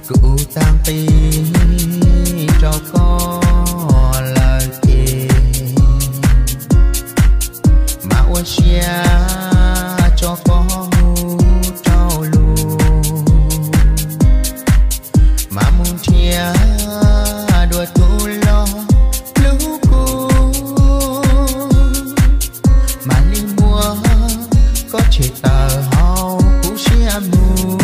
Kuv tag kis rau koj lawm ces, mas ua siab tso koj mus rau lug, mas mus nrhiav dua tus loj hlub kuv, mas li muab koj tshem tawm hauv kuv siab mus.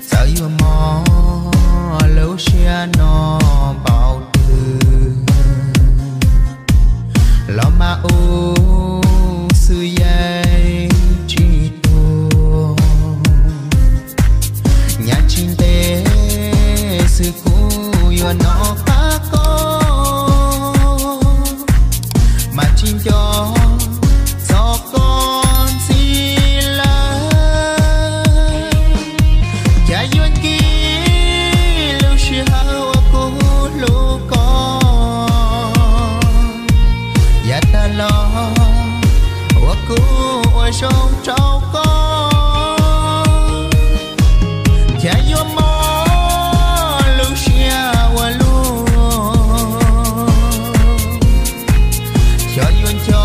Txawm yuav mob lub siab no npaum twg los mas ua xwb yeej tsis tuag. Nyaj tsis ntev xwb kuv yuav nov qab koj, mas tsis nco txog koj ntxiv lawm. Cas yuav ncig lub sij hawm uas kuv hlub koj, yav tag los uas kuv ua zoo rau koj, cas yuav mob lub siab ua luaj. Xyov yuav nco